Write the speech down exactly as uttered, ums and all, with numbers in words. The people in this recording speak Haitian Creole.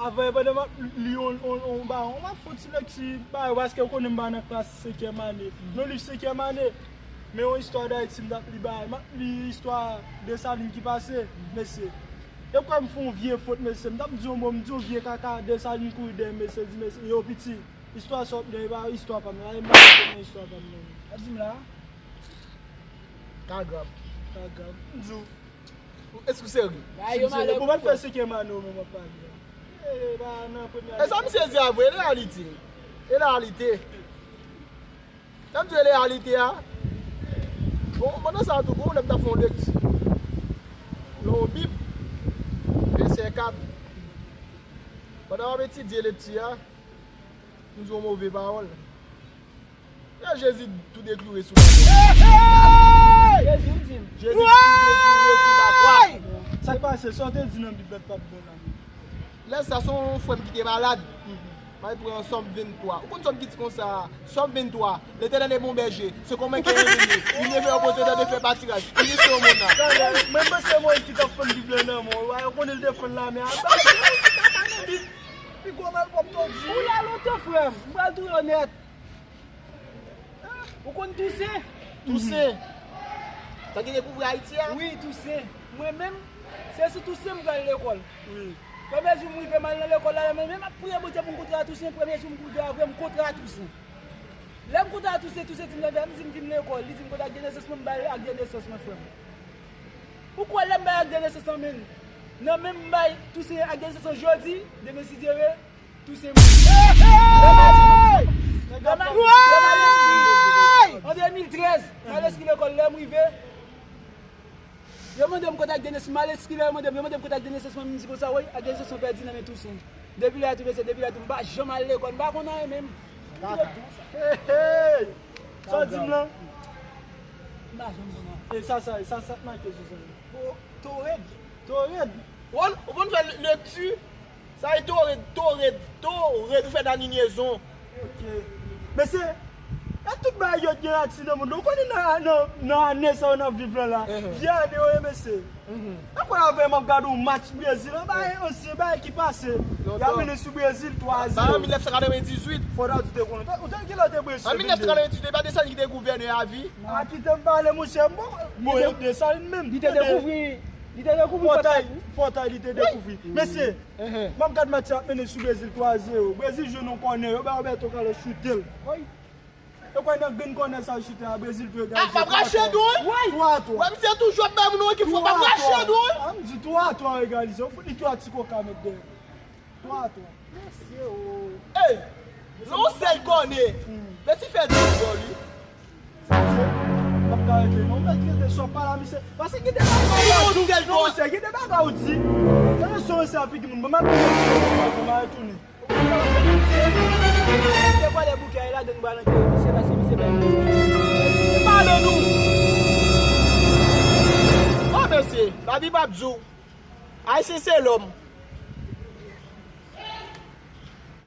Avan, pandan m ap li yon, yon, yon ba, m ap fè yon ti lekti ba yo, paske ou konnen m pa nan klas senkyèm ane. Non, liv senkyèm ane. Men yon istwa Dayiti m t ap li ba yo. M ap li istwa Desalin ki pase, mesye. E kwa m fè yon vye fot, mesye. M t ap di yon mo, m di yon vye kaka, Desalin kouri dèyè m, mesye, di, mesye, yo piti. Istwa sa w ap li an, e pa istwa pa m nan. E pa istwa pa m nan. Ap di m la. Ka grav. Ka grav. M di w. Èske w serye? Ba yo malè. Bon, pa t fè senkyèm ane w menm w ap pale a. E, ba, nan premye ane. E sa misye di a vre, e reyalite. E reyalite. Sa m di w, e reyalite a. Bon, pandan sa tou, bon, lè m t ap fè yon lekti nan yon Bib, Efesyen kat. Pandan m ap etidye lekti a, m di yon move pawòl. Lè Jezi tou dekloure sou lakwa. Jezi, ou di m. Jezi tou dekloure sou lakwa. Sa k pase? Sa w te di nan Bib la t p ap bon la menm. Lè sa, se yon frè m ki te malad. M al pran Sòm venntwa. Ou konn Sòm ki di konsa, Sòm venntwa, L'Éternel est mon berger, c'est comme un cœur aimé. Il ne fait reposer dans de feuilles pâturages. Il ne se remona. Tande, mwen panse Moyiz ki t ap fann Bib la nan men w. Ou konnen l te fann la, men apa, ou ti kaka nan Bib. Pi gwo malpwòpte w di. Ou la lontan, frè m. M pral touye w nèt. Ou konn Tousen? Tousen. Sa ki dekouvri Ayiti a? Wi, Tousen. Mwen menm, se sou Tousen m pral lekòl. Wi. Premye jou m rive m al nan lekòl la, mwen menm ap priye Bondye pou m kontre a Tousen. Premye jou m rive a vre, m kontre a Tousen. Lè m kontre a Tousen, Tousen di m, lè m di m vin lekòl, li di m konn ak de nesans mwen, m ba l ak de nesans mwen, frè m. Ou kwè lè m bay ak de nesans lan, men nan men m bay Tousen ak de nesans lan jodi, demen si Dye vle, Tousen mouri. Lè m al, lè m al, lè m al enskri an de mil trèz, m al enskri lekòl, lè m rive, yo mande m konn ak de nesans, m al enskri la, yo mande m, yo mande m konn ak de nesans mwen, m di konsa, wi, ak de nesans mwen pèdi nan men Tousen. Depi lè a tou, mesye, depi lè a tou, m pa janm al lekòl, m pa konn anyen menm. Hey, hey! Sa w di m lan? M pa janm konn anyen. E sa, sa, sa, sa k make sou sa? Po, to rèd. To rèd? Ou konn, ou konn fè le-, lekti? Sa e to rèd, to rèd, to rèd, ou fè daninyezon. Ok. Mesye, e tout bagay yo t gen aksidan moun. Ou konnen nan, nan, nan ane sa yo n ap viv lan la. Vye ane yo ye, mesye. Nan kwè avè m ap gade yon match Brezil, yon bagay ansyen, bagay ki pase. Y ap mennen sou Brezil twa a zewo. An mil nèf san katrevendizuit. Fò w ta di w te konnen. Ou te, kilè w te branche? An mil nèf san katrevendizuit, e pa Desalin ki te gouvènè a vi. A kite m pale, monchè. M poko, bon, e Desalin menm. Li te dekouvri, li te dekouvri pòtay. Pòtay li te dekouvri. Mesye, m ap gad match la ap mennen sou Brezil twa zewo. Brezil jwenn yon kònè, yo bay Roberto Carlos choute l. Yo kwè nan grenn kònè sa yo choute a, Brezil tou egalize. A, m ap rache dou, wi. Twa twa. Wè, misye toujou ap bay moun yon ekip fò, m ap rache dou, wi. A, m di twa twa yo egalize. Yo fout li twa ti koka met dèyè. Twa twa. Mesye o. Ey! Lè yon sèl kònè. Messi fè de gòl, wi. Sa se, m ap ka rete non, mèt rete sou pa la, misye. Paske gen de bagay ou di. Non, misye, gen de bagay ou di. Tande son sa figi moun, ban m ap di, m a retounen. Se vòlè bouke a, e ladann m pral antere misye, paske misye pèdi. Pale nou! O mesye, Labib ap di w, Ayisyen se lòm.